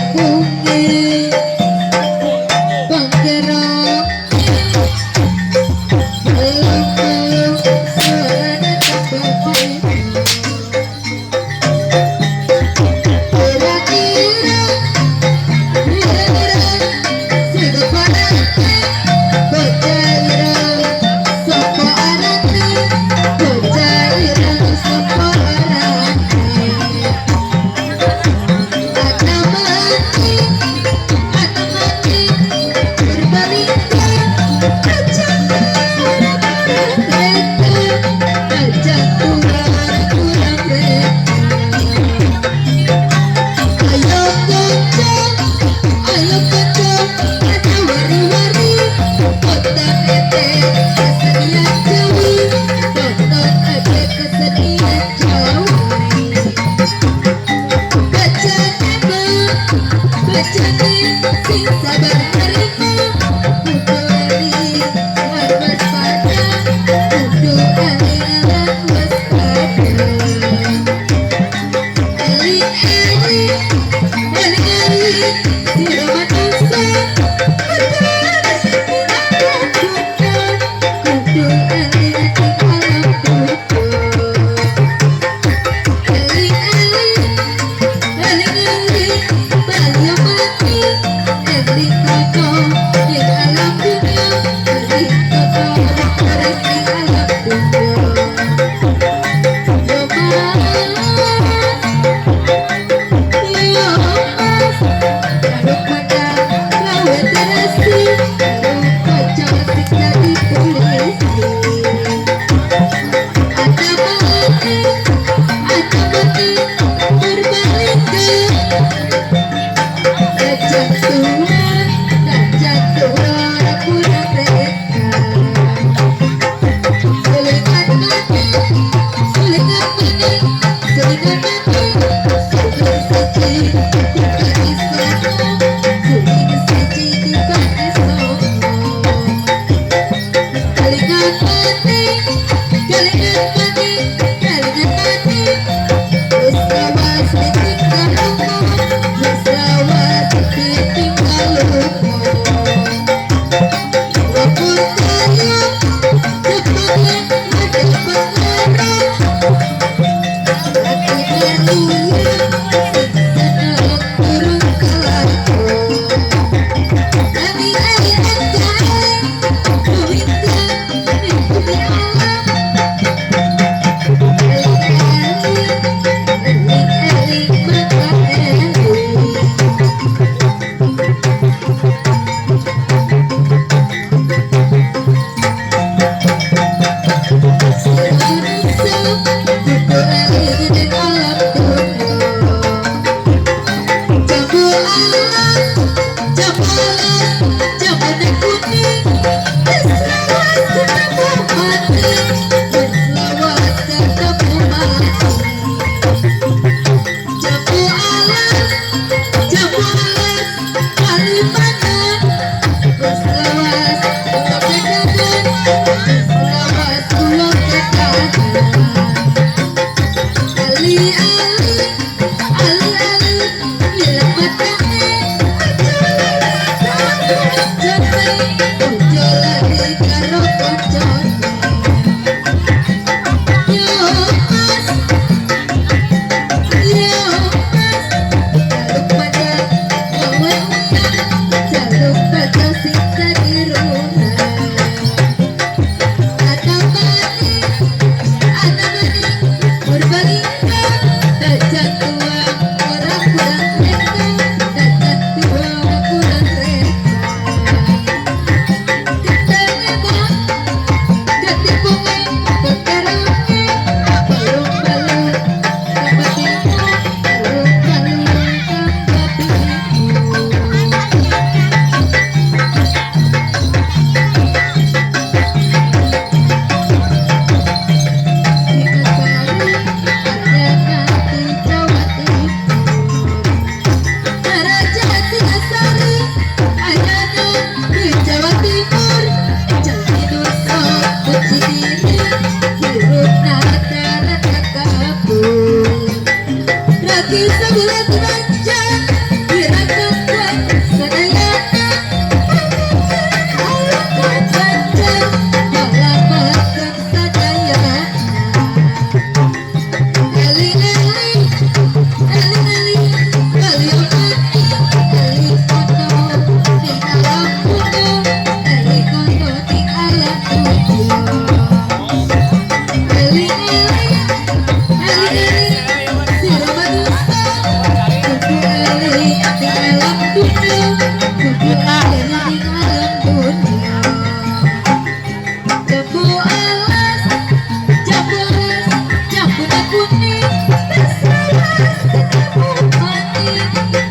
Tepunge bangkero melu-melu suarane tambah beda. Kira-kira nira-nira sing parane bocah ireng sapa arane, bocah ireng sapa arane. Ana mati, ana mati berbalik aja kurang reta, aja kurang kurang reta. Ayo konco, ayo konco, aja wari-wari, kota ete kesenian Jawi, kota ete kesenian Jawi. Baca nama, bacane sing sabar nerima, kudu eling lan waspada, kudu eling lan waspada. Eling eling, eling eling, sira manungsa, mergo alam dunya, kudu eling ing alam dunya. Eling eling, eling eling, bali mati, eling tono ing alam dunya, eling tono urip ing alam dunya. Yo mas, yo mas, jaluk padang gawe terasi, karo kanca sing dadi polisi. Ada mati, ada mati, berbalik ke gajah tua, gajah tua kurang reka. Selingan mati, selingan mati, selingan mati, suling siji tiba isono, suling siji tiba isono. Kalingan mati, kalingan mati, kalingan mati, wis lawas ditinggal lunga, wis lawas ditinggal lunga. Wapun kaya jebule madhep perkara, atine luwih sing seneng durung kelakon. Ali ali anta Govinda ning bumi alam. Eling eling, eling eling maka eling. Sira manungsa kudu eling ning alam dunya. Jambu alas, jambu alas, jambune kuning, wis lawas ketemu mati, wis lawas ketemu mati. Jambu alas, jambu alas, Kalimantan, wis lawas kula kedanan, wis lawas kula kedanan. Ali ali, ali ali, ilang matane, aja lali karo kancane, aja lali karo kancane. Yo mas, yo mas, jaluk padang gawe uyah, alam dunya, kudu eling ning alam dunya. Jambu alas, jambu alas, jambune kuning, wis lawas ketemu mati,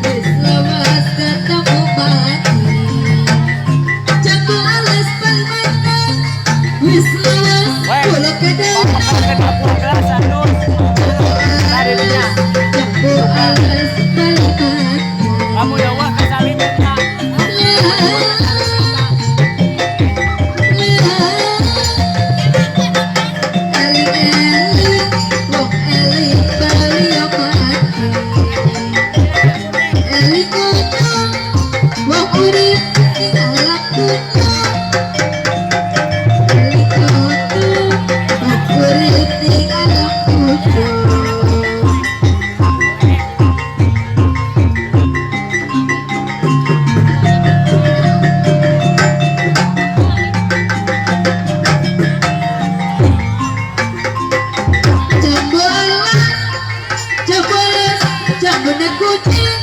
wis lawas ketemu mati. Jambu alas Kalimantan, wis lawas kula kedanan. Jambu alas, jambu alas Kalimantan. Kamu ya wah kesalimin. Eling-eling, wong eling bali yo mati. Eling ngono, wong urip ing alam dunya. Eling ngono, wong urip ing alam dunya. Jambu alas, jambu alas, jambune kuning,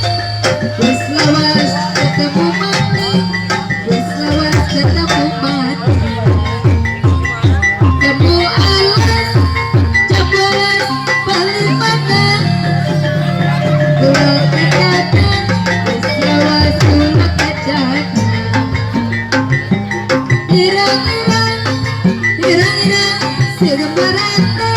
wis lawas ketemu mati, wis lawas ketemu mati. Jambu alas, jambu alas, bali mana? Kula kedanan, wis lawas kula kedanan. Irang-irang, irang-irang, sirem barate.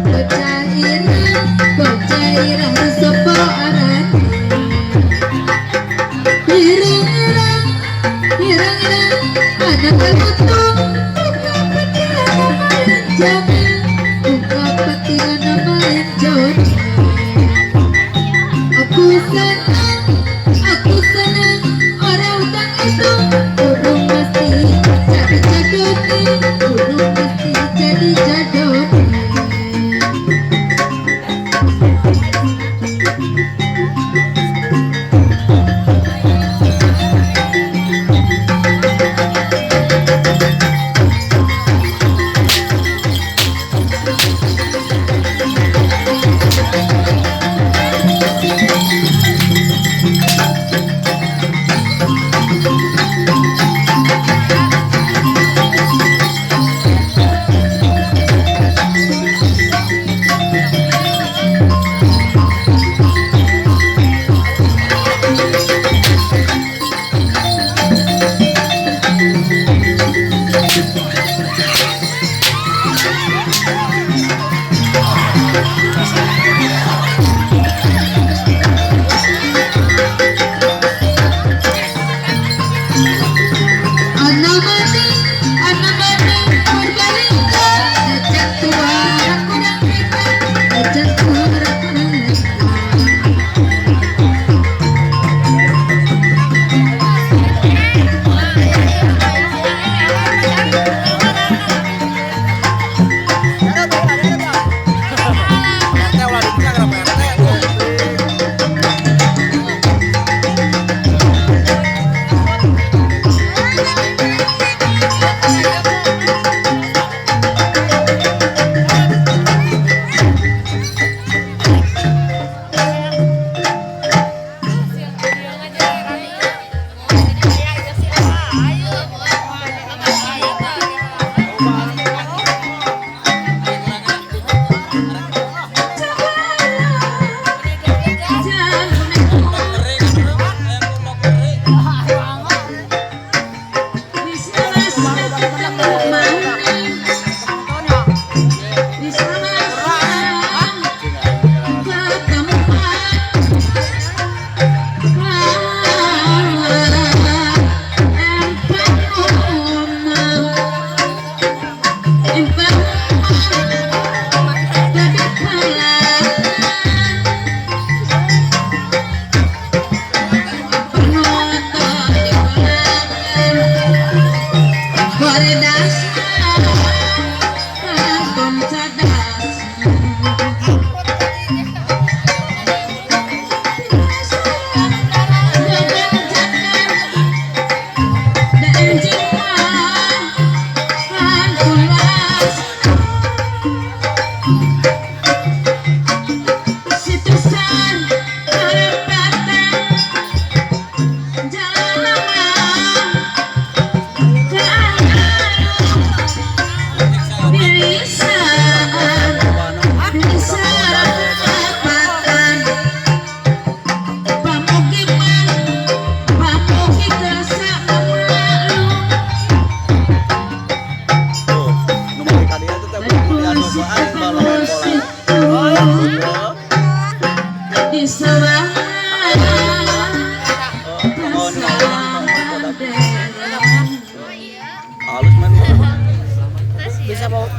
Bocah ireng, bocah ireng sapa arane? Ireng-ireng, ireng-ireng, anak lutu, buka peti ana malenjane, buka peti ana malenjane. Aku seneng, ora utang itu, urung mesti jadi jadone, urung mesti jadi jadone. Ana maning, ana maning Purbalingga, najan tua ora kurang hebat, najan tua ora kurang hebat. RT ulah dibuka kenapa RT?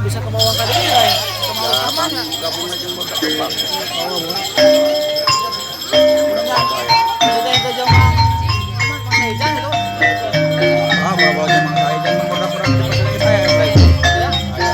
Bisa ke bawah kali ya. Ke bawah Ya, sama ya. Gabung aja budak Bang. Oh, Budak Ya. apa ya? Maksudnya itu jeung Mang Mang Saijan itu. Ah, bawa jeung Mang Saijan mah budak-budak di pasar kita ya, Bray. Ya. Aya.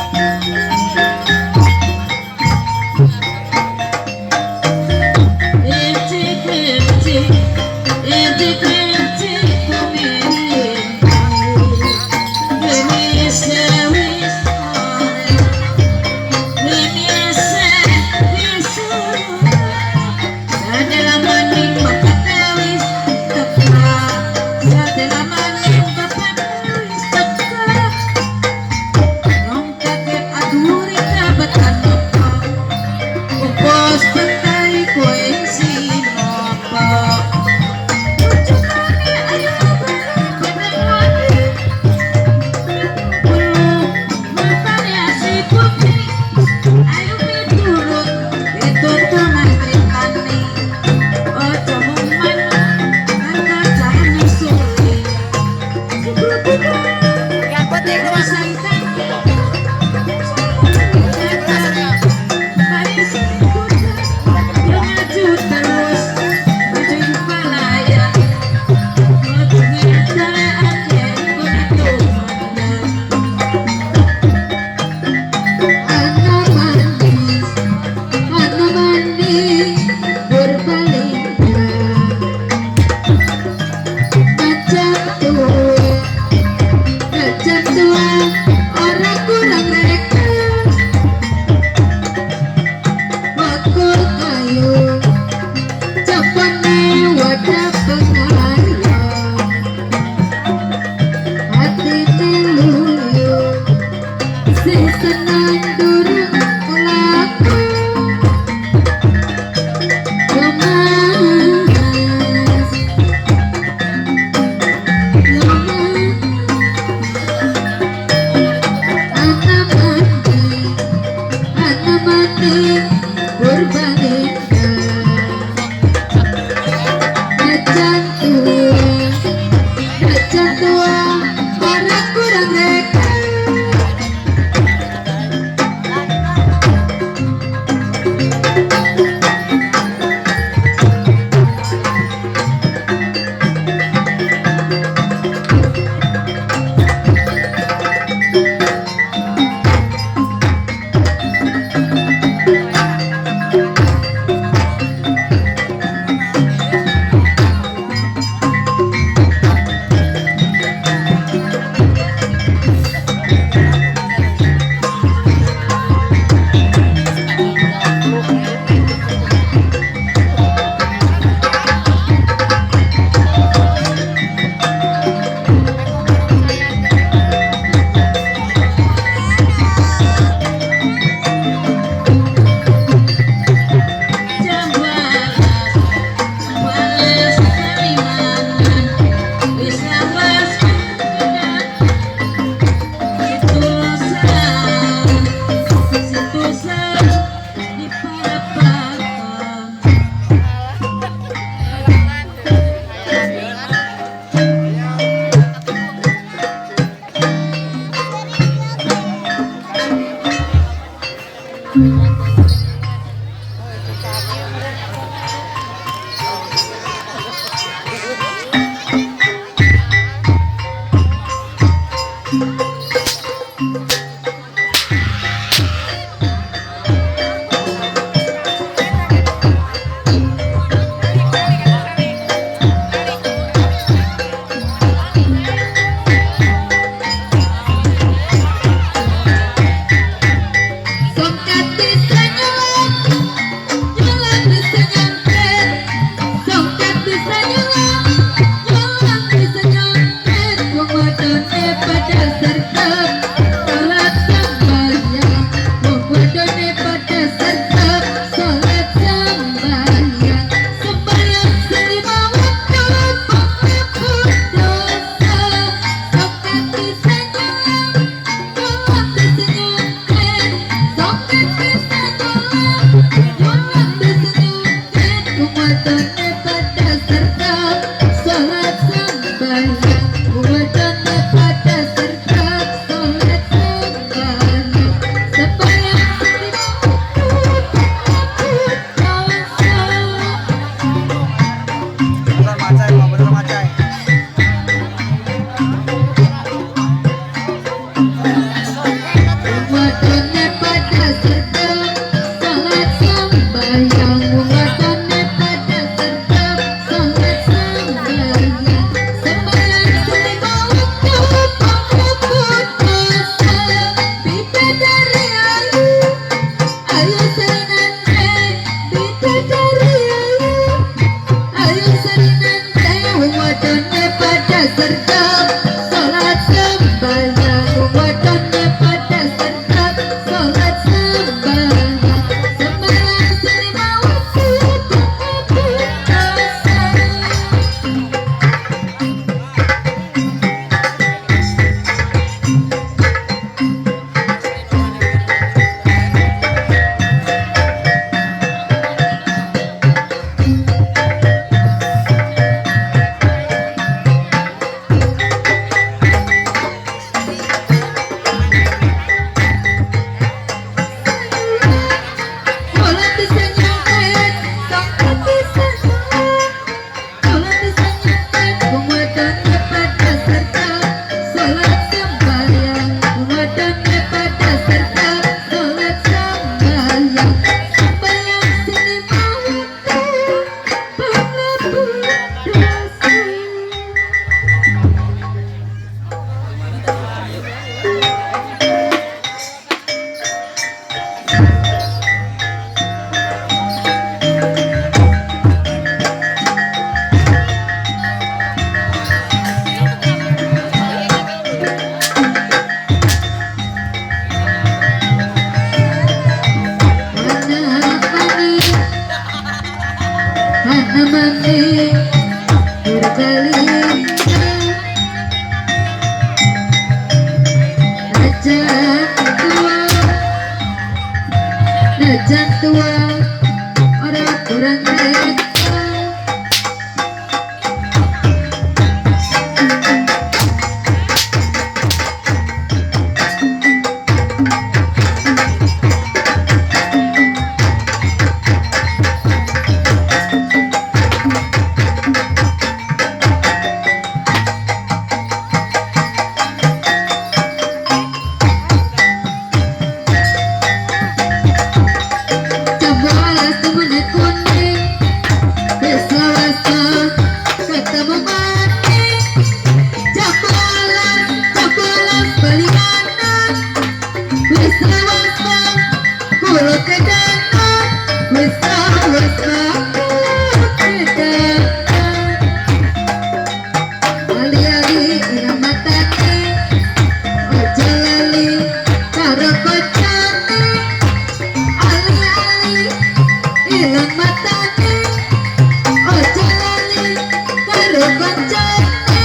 karo kancane,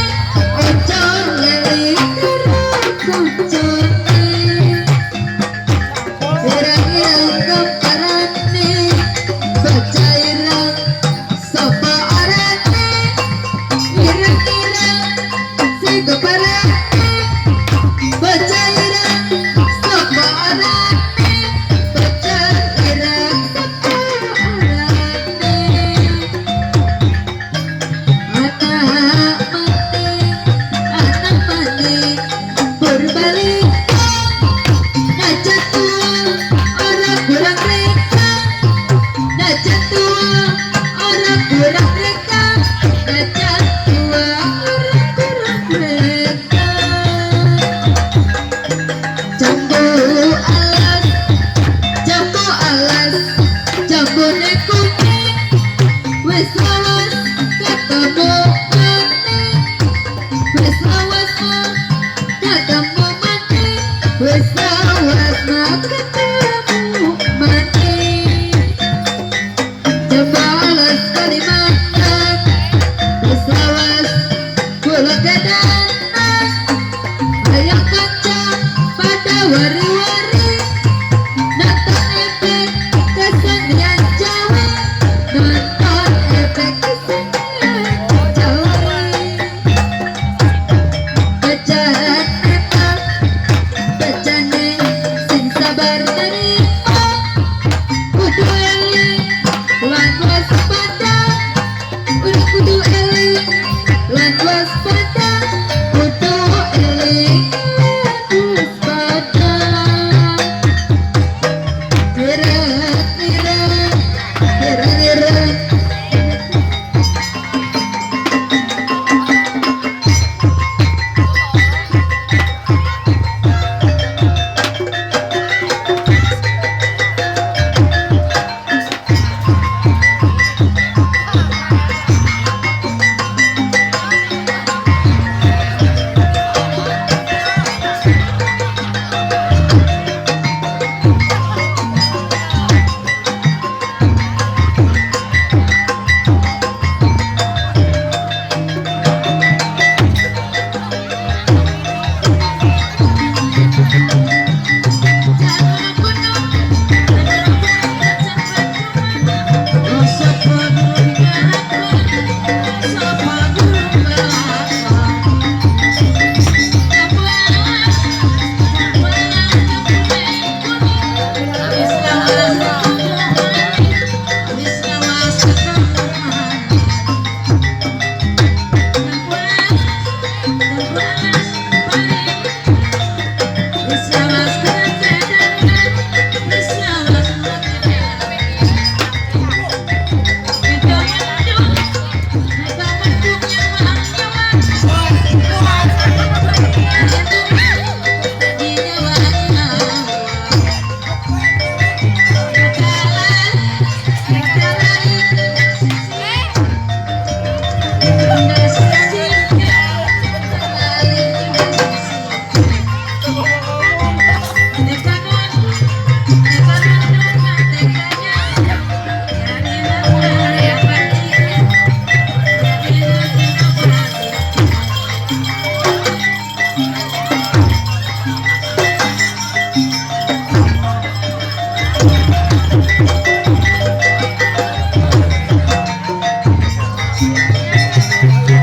ojo lali karo kancane. Ireng-ireng kemparane, bocah ireng sapa arane? Ireng-ireng sing keparane, bocah ireng sapa arane? Bocah ireng sapa arane? Anak mati, anak mati, Purbalingga. Najan tua ora kurang reka, najan tua ora kurang reka, najan tua ora kurang reka. Jambu alas, jambu alas, jambune kuning, wis lawas ketemu maneh, wis lawas ketemu maneh, wis lawas ketemu maneh. Jambu alas Kalimantan, wis lawas kula kedanan. Ayo kanca pada wari-wari, nonton efek kesenian Jawa, nonton efek kesenian Jawa. Bacaan emang bacane sing sabar nerima, kudu eling lan waspada, kudu eling lan waspada, kudu eling waspada. Ireng-ireng, ireng-ireng.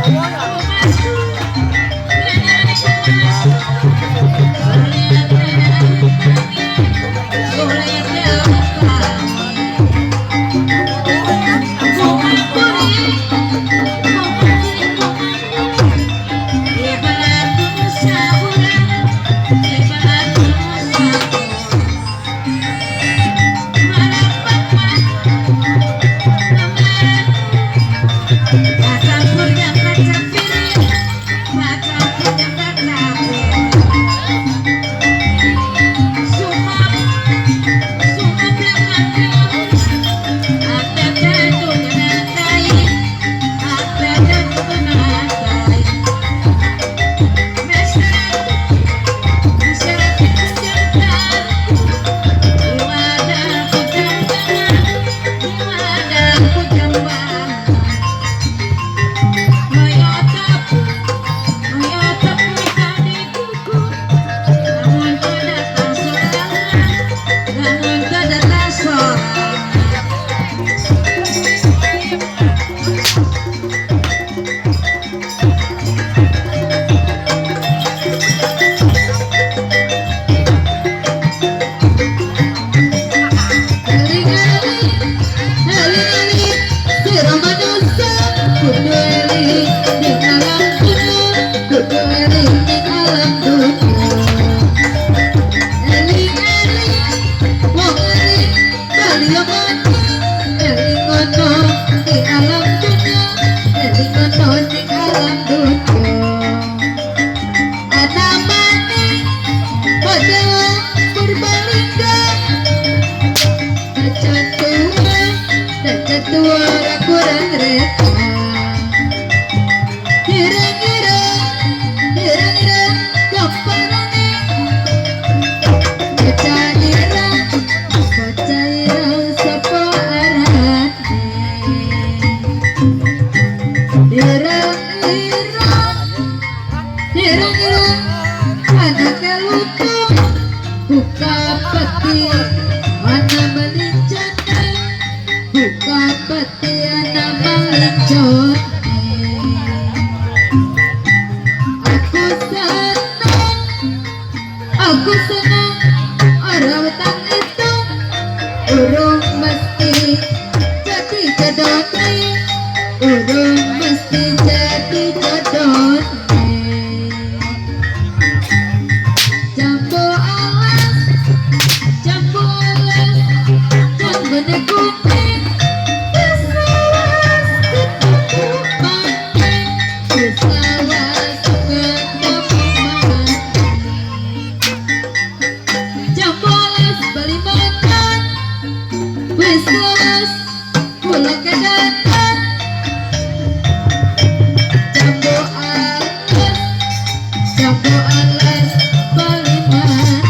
Oh, eling ning alam dunya, kudu eling ning alam dunya. Eling eling wong eling bali yo mati, eling ono ning alam dunya, eling ono ning alam dunya. Ana maning model Purbalingga, najan tua, najan tua ora kurang reka. Kira-kira, kira-kira gamparane bocah ireng, bocah ireng sapa arane? Ireng-ireng, ireng-ireng anake lutung, buka peti ana melincane, buka peti ana melincane. Aku seneng, aku seneng ora wetang itu urung mesti jadi jodone, urung mesti jadi jodone. Jambu alas, jambu alas, jambune kuning, wis awas ketemu maning, wis awas ketemu maning. Jambu alas bali mangan, wis awas kula kedanan. Jambu alas, jambu alas bali mangan.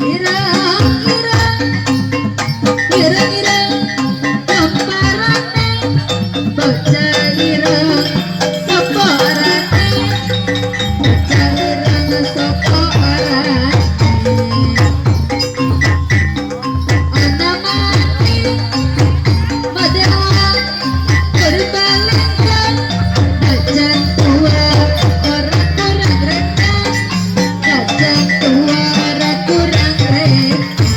Ireng-ireng, ireng-ireng gamparane bocah ireng sapa arane? Bocah ireng sapa arane? Ana maning model Purbalingga, najan tua ora kurang reka, najan tua ora kurang reka.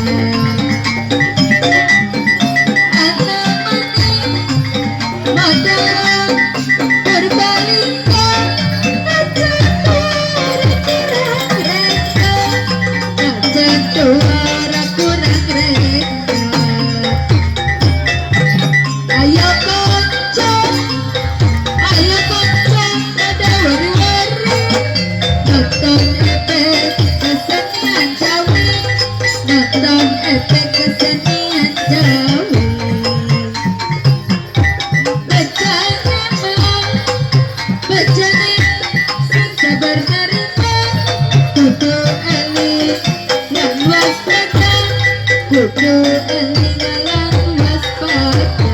Ana maning model Purbalingga, najan tua ora kurang reka, najan tua ora kurang reka. Ayo konco, ayo konco pada wari-wari, nonton efek kesenian Jawi, nonton efek kesenian Jawi. Bejane mau, bejane sing sabar nerima, kudu eling lan waspada, kudu eling lan waspada.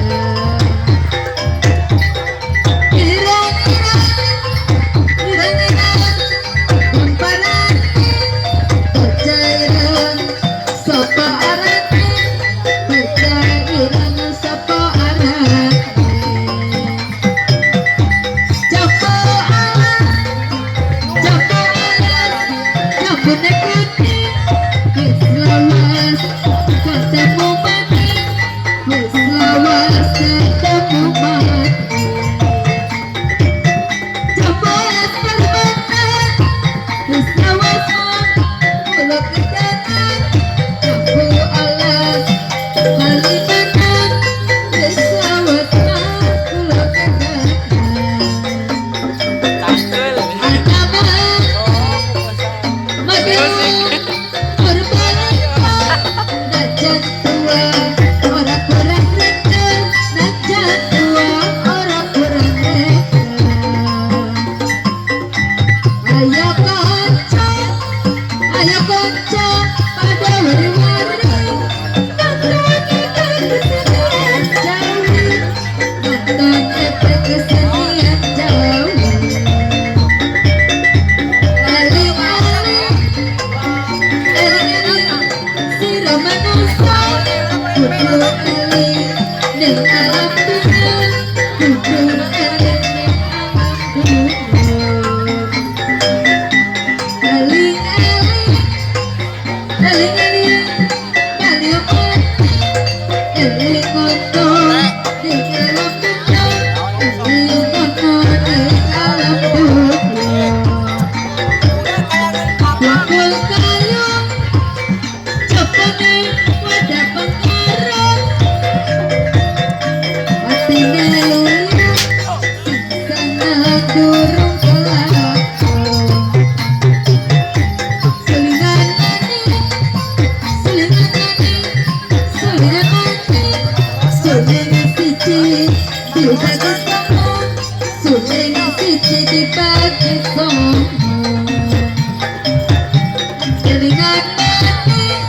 Alam dunya, kudu eling ning alam dunya. Eling-eling, eling-eling, bali opo, eling ono ning alam dunya, eling ono ning alam dunya. Bakul kayu jepone wadah pengarang, atine luyu seneng durung kelakon. Selingan maning, selingan maning, selingan maning, suling siji dibagi songo, suling siji dibagi songo. Kelingan maning,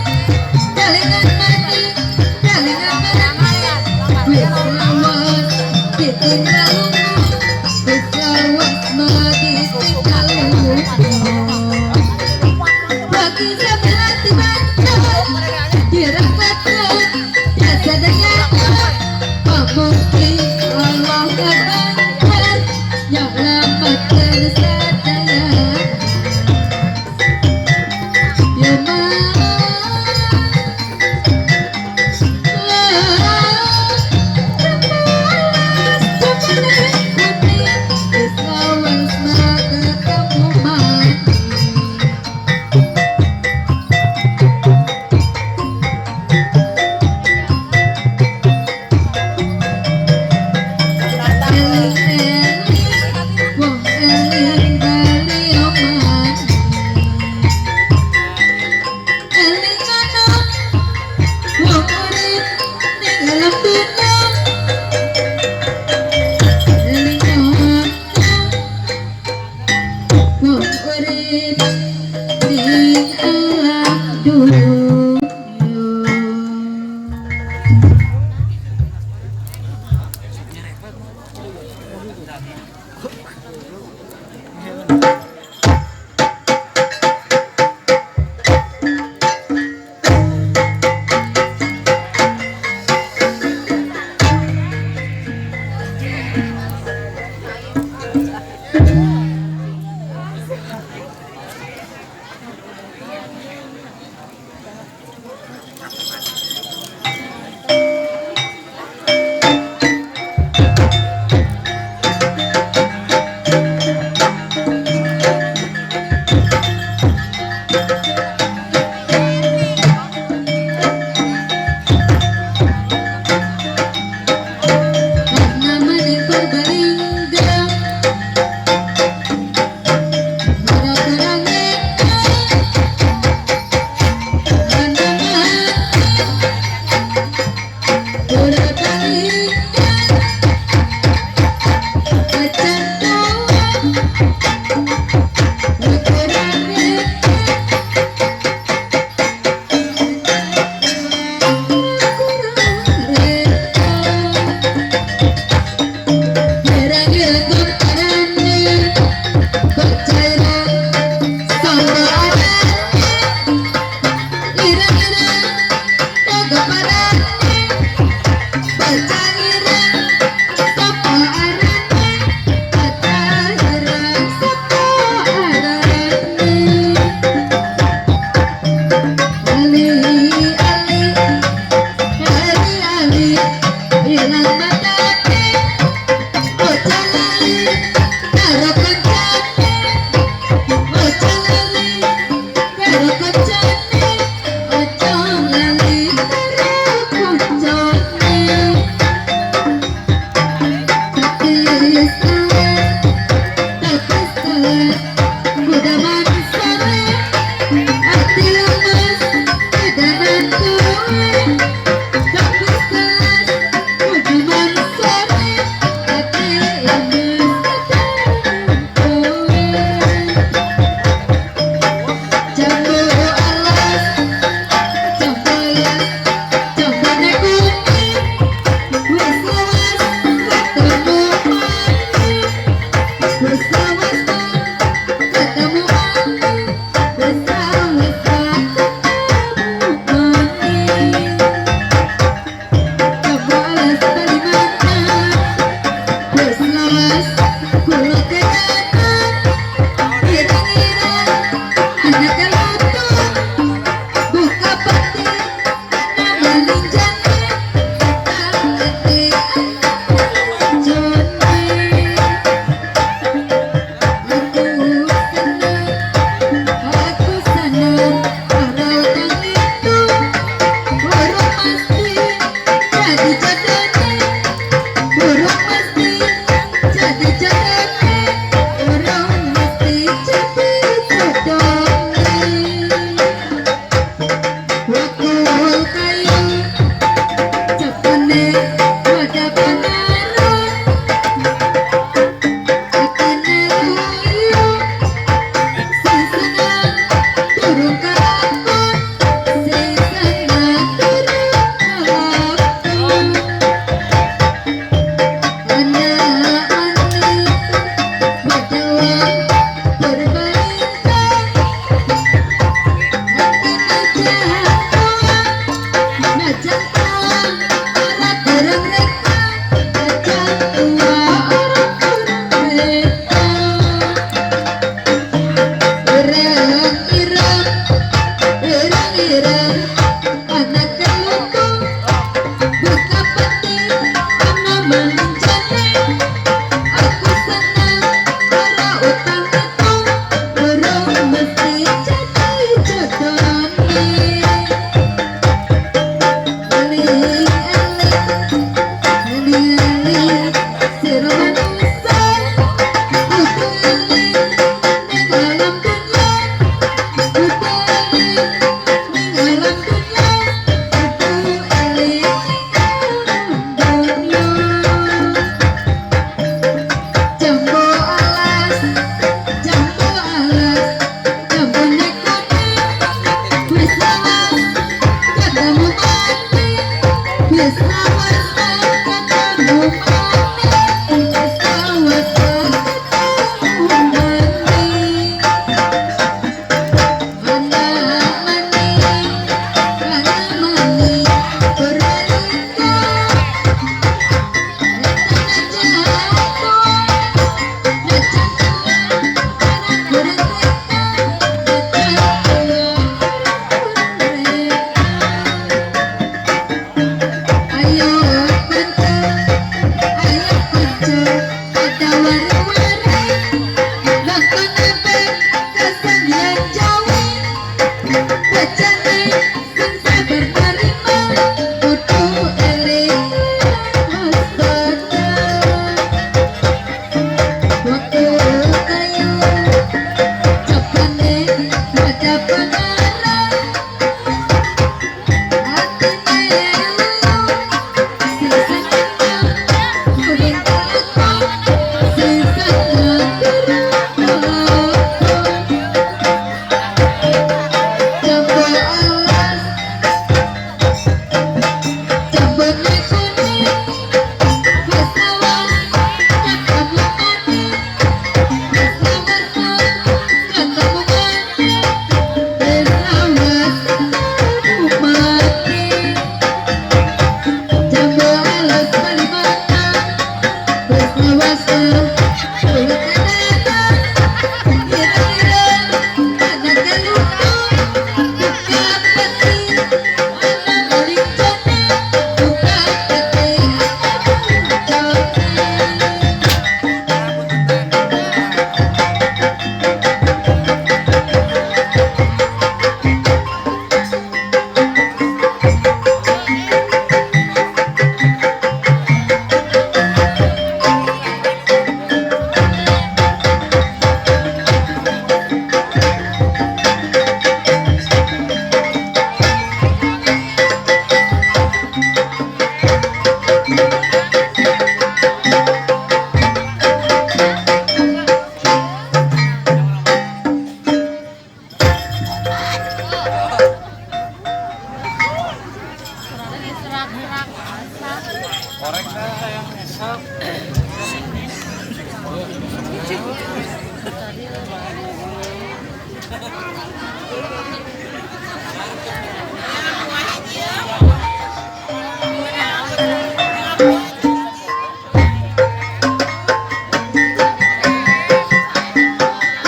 kelingan maning, kelingan maning, wis lawas ditinggal lunga, wis lawas mati tinggal lunga. Bagi sebelah bantal, dirahmatkan, biasanya pamungki Allah kabar, nyelamatkan sadaya. Ya ma,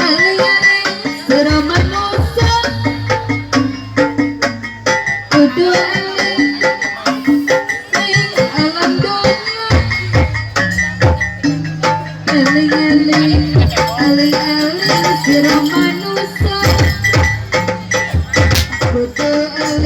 Eling-eling sira manusa kudu eling ning alam donya. Eling-eling, eling-eling sira manusa kudu eling.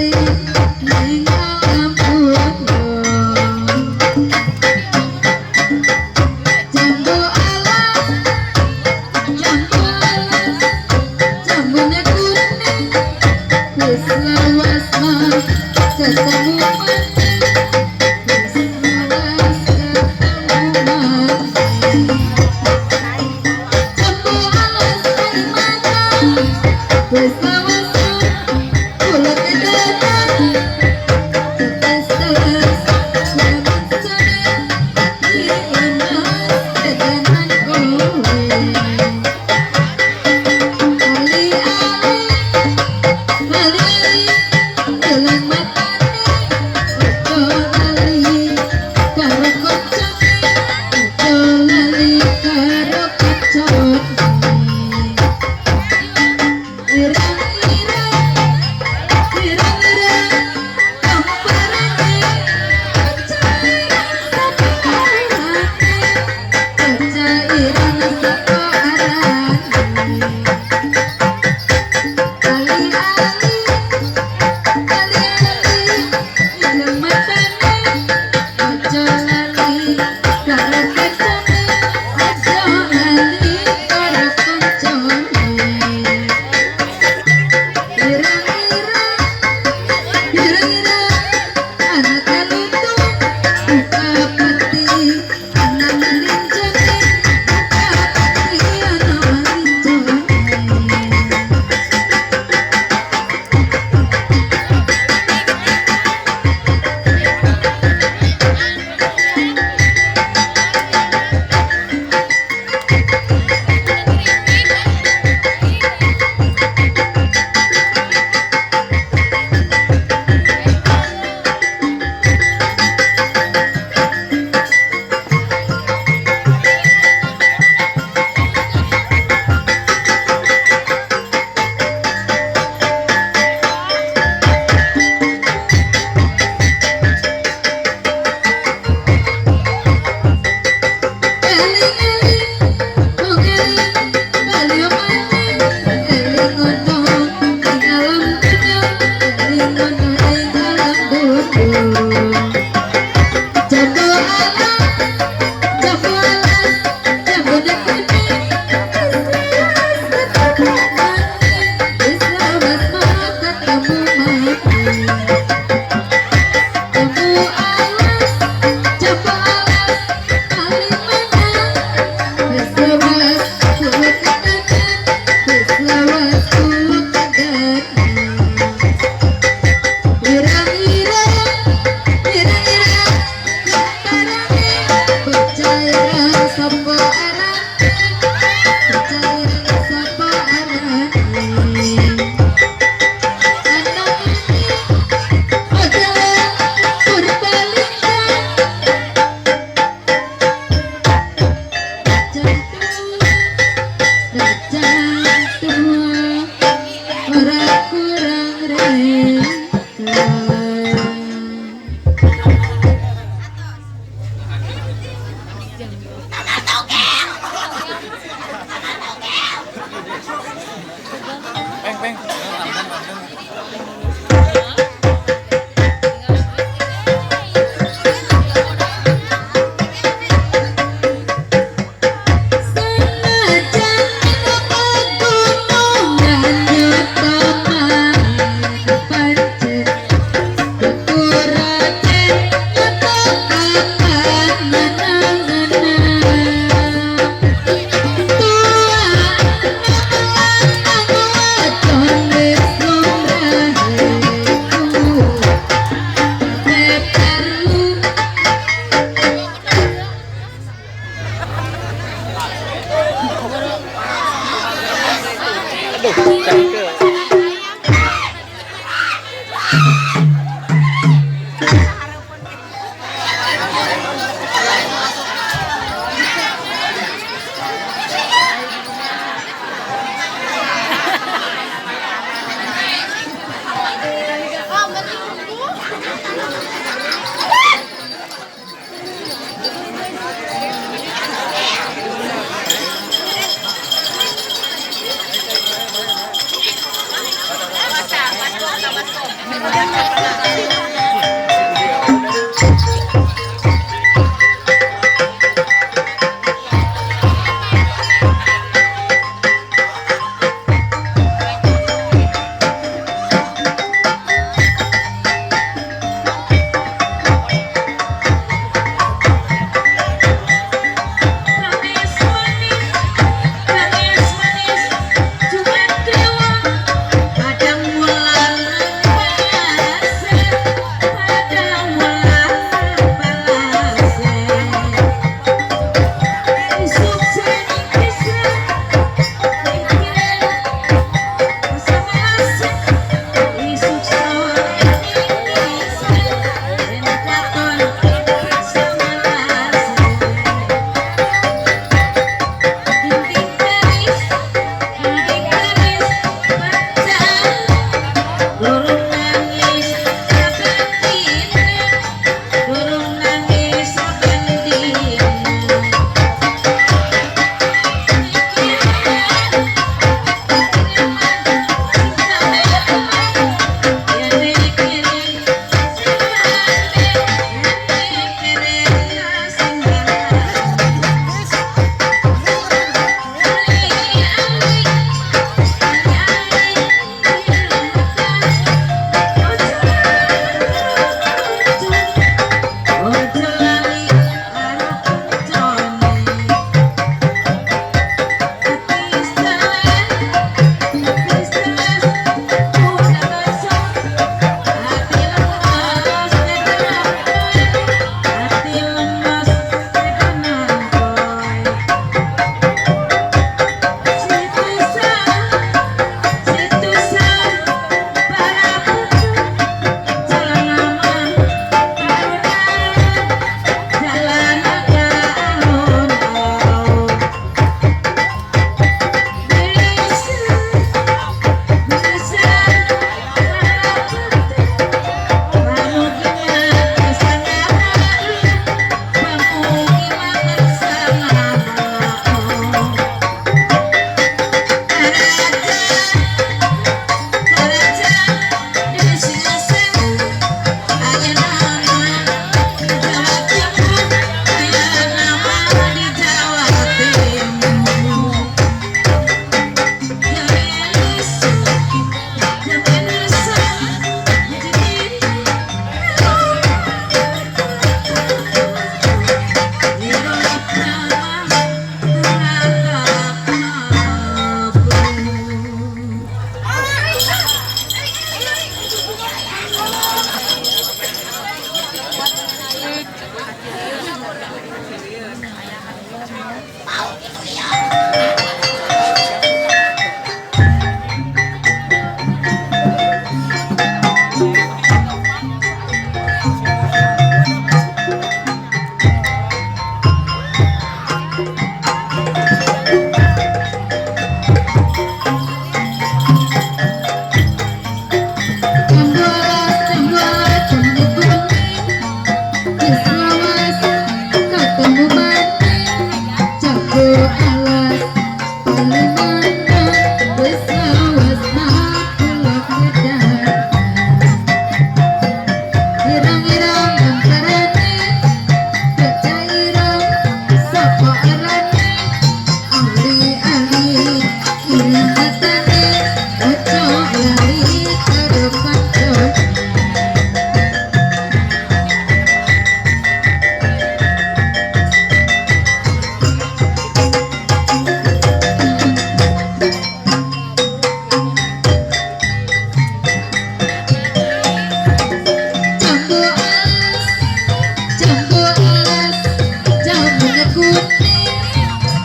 Cangke.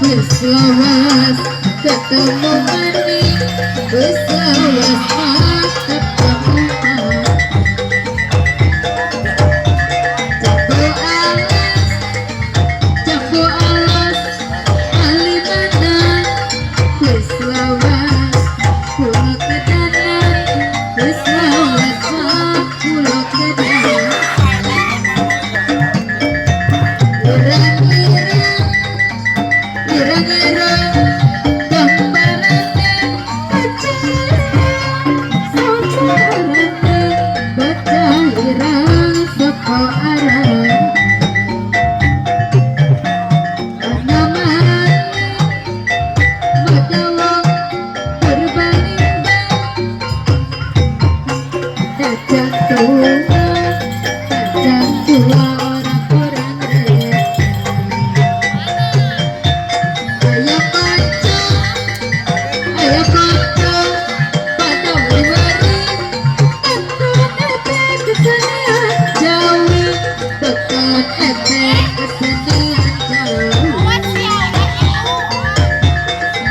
Wis lawas ketemu maning, wis lawas ketemu maning. Jambu alas, jambu alas, alimana. Wis lawas kula kedanan, wis lawas kula kedanan. Ireng-ireng, ireng-ireng, gambarane bocah saudarane, bocah ireng saka aran. Ana maning modho wong Purbalingga, Dajjal tua, dajjal tua ora kurang rek. Ayo kanca, ayo kanca, pada wari-wari, tonton efek kesenian Jawi, tonton efek kesenian Jawi.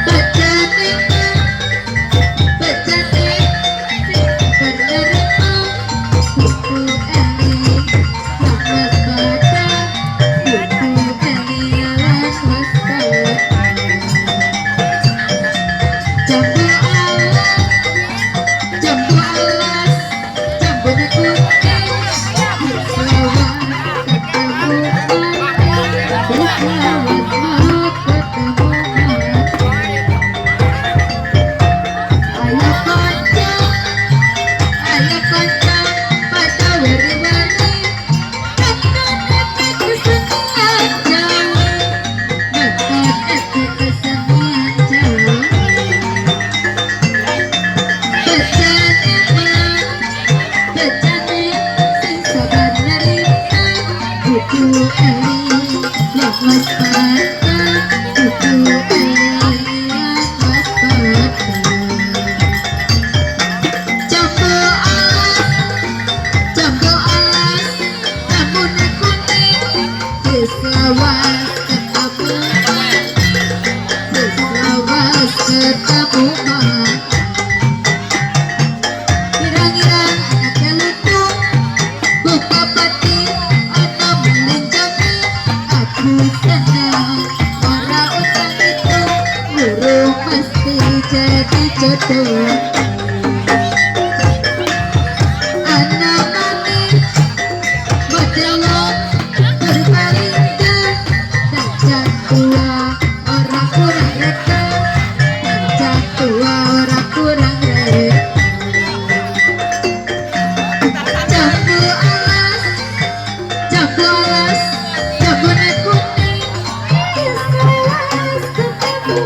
Bacane, bacane, sing bener kudu eling lan waspada, kudu eling lan waspada. Jambu alas, jambu alas, jambune kuning, wis lawas ketemu maning, wis lawas ketemu maning. Ayo kanca, ayo kanca, pada wari-wari, nonton efek kesenian Jawa, nonton efek kesenian Jawa. Bacane mah, bacane sing sabar nerima, kudu eling lan waspada, kudu eling lan waspada. Jambu alas, jambu alas, jambune kuning, wis lawas ketemu maning, wis lawas ketemu maning. Ireng-ireng anake lutung, buka pati ana melinjone, aku seneng ora utang itu, urung mesti jadi jodoh. Ana maning model wong Purbalingga, dajjal tua ora kurang reka, dajjal tua ora kurang reka. Jambu alas, jambu alas, jambune kuning, wis lawas ketemu.